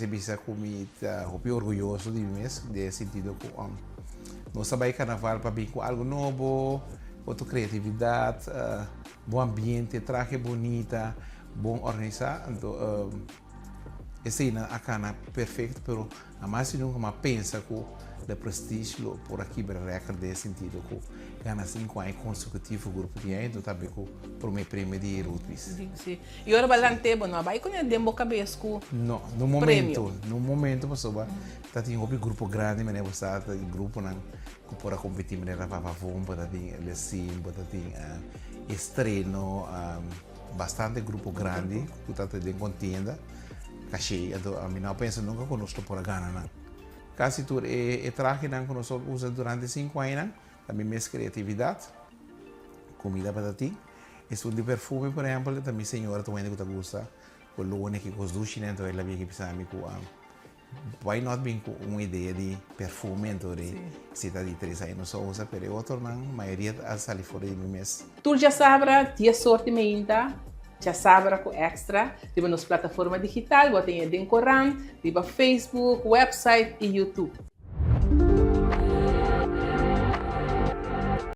mester bisa ku mi ta hopi orguyoso di mi mes den e sentido ku nos ta bai karnaval pa bin ku algu nobo, otro kreatividat, bon ambiente, trahe bunita, bon organisá. Anto eseinan a kana perfekto pero hamas i nunka mi a pensa ku The Prestige lo por a kibra rèkòrt den e sentido ku gana sinku aña konsekutivo grupo di aña, anto tambe ku promé premio di Roodwies. Sí. I ora bo a lant'é bo no a bai kuné den bo kabes ku No, no premio? momento, no momento pasobra ta tin hopi grupo grandi manera bo sa ta tin gruponan ku por a kompetí manera Vavavon, bo ta tin Lesin, bo ta tin Estreno, bastante grupo grandi ku ta den kontienda kashei. Anto ami no a pensa nunka ku nos lo por a gana nan. Kasi tur e trahenan ku nos a usa durante sinku añanan ta mi mes kreatividat, kumida pa ta tin. Esun di perfume por ehempel ta mi señora ta un hende ku ta gusta colonia ki kos dushi nan enton el a bin bisa mi ku why not bin ku un idea di perfume enton di si ta di tres aña nos a usa pero e otronan mayoria a sali for di mi mes. Tur djasabra dies or di meinta, djasabra ku extra riba nos plataforma digital, bo ta haña den korant, riba Facebook, website i YouTube.